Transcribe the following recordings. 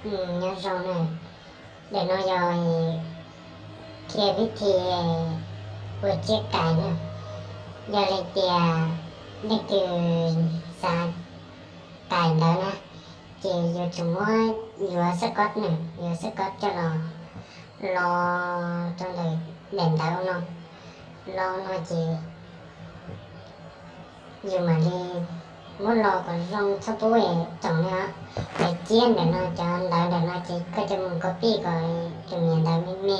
Nyob zoo na, ntawm no yog qhia vib thi ua tsiab kais na. Yog li tias leej twg xav kais ntawv na, ces yuav tsum muab yuav xab kob na, yuav xab kob coj los lo rau ntawm daim ntawv no, lo no ces yus mam li muab lo kom zoo txhob pub tsoom na. Daim tsiab ntawm no cov ntawv ntawm no ces koj coj mus copy kom tus niam ntawv me me,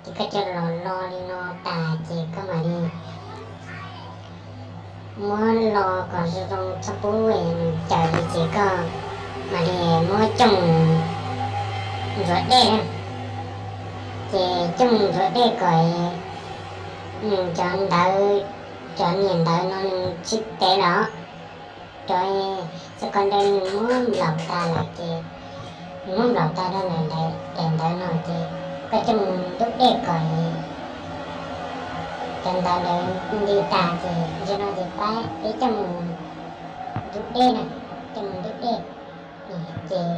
ces koj coj los lo li no tas ces koj mam li muab lo kom zoo zoo txhob pub nws cawm li ces koj mam li muab coj mus ntxuav dej na. Ces coj mus ntxuav dej kom nws cov ntawv, cov niam ntawv no nws tsis tev los, cov xab kob ntawd nws muab nplaum tas lawm ces, nws muab nplaum tas rau ntawm daim ntawv no ces koj coj mus ntub dej kom cov ntawv ntawd nti tas ces zaum no ces pab peb coj mus ntub dej na, coj mus ntub dej ces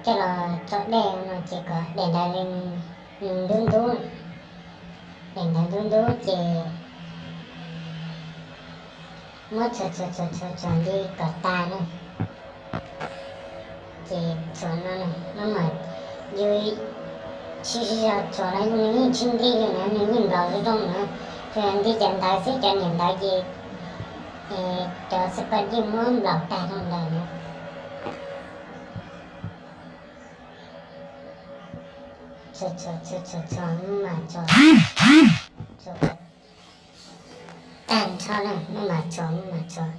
coj los tso dej no ces kom daim ntawv nws ntub ntub, daim ntawv ntub ntub ces muab txhuam txhuam txhuam txhuam txhuam nti kom tas na. Ces txhuam no, no mas yus tsis zog txhuam los nws yeej tsis nti li na, nws yeej nplaum zoo zoo na. Tsuas yog nti cov ntawv xwb, cov niam ntawv ces cov xab kob yeej muab nplaum tag rau ntawd na. Txhuam txhuam txhuam txhuam txhuam, maj mam txhuam, txhuam kom tag nrho na, maj mam txhuam maj mam txhuam.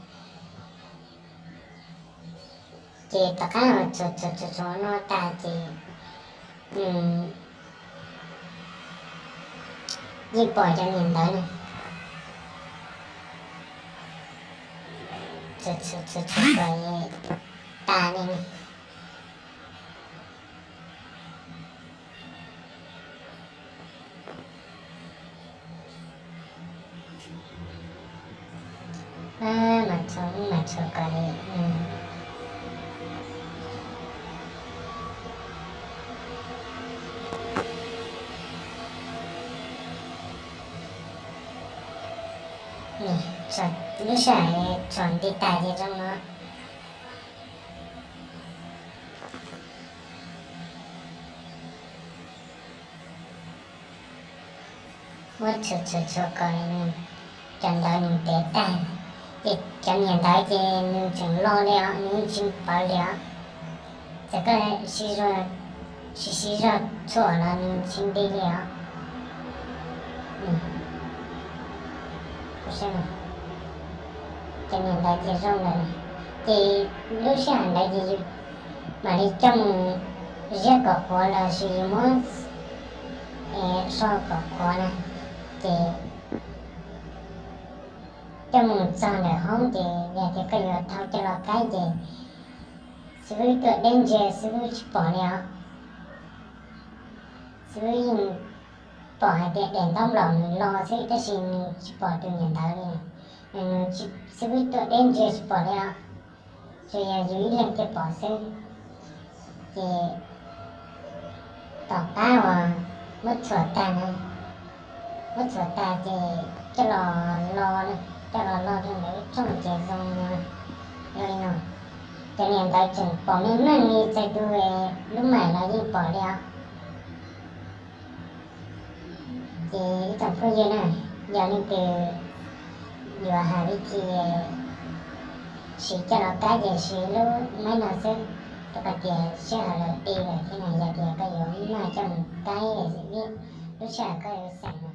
Ces tom qab txhuam txhuam txhuam txhuam no tas ces nws yeej pom cov niam ntawv na. Txhuam txhuam txhuam txhuam kom tas li na. Maj mam txhuam maj mam txhuam kom li. Lub sij hawm txhuam nti tas ces zoo no. Muab txhuam txhuam txhuam kom cov ntawv nws tev tag, ces cov niam ntawv ces nws tseem lo li os, nws yeej tsis pov li os. Txawm koj siv zog, siv siv zog txhuam los nws tsis nti li os. Cov niam ntawv ces zoo lawm, ces lub sij hawm ntawd ces yus mam li coj mus ziab kom qhuav los sis yus muab so kom qhuav na, ces coj mus txog ntawm hoob ces yog tias koj yuav thau coj los kaib ces xib fwb tuaj deb ntsia xib fwb tsis pom li os. Xib fwb yeej pom hais tias daim ntaub nplaum nws lo xwb tab sis nws tsis pom tus niam ntawv li. Xib fwb tuaj deb ntsia tsis pom li os, tsuas yog yus ib leeg thiaj pom xwb. Ces tom qab uas muab txhuam tag na, muab txhuam tag ces coj los lo, coj los lo rau ntawm lub rooj ces zoo li no. Cov niam ntawv tseem pom meej meej li, txais tus lub maim los yeej pom li os. Ces ib tsoom phooj ywg na, yog leej twg yuav hais vib thi siv coj los kaib ces siv lub maib no xwb, rau qhov tias sij hawm lawm ti lawm thiab na, yog tias koj yuav noj coj mus kaib lub sij hawm koj yuav xeem no.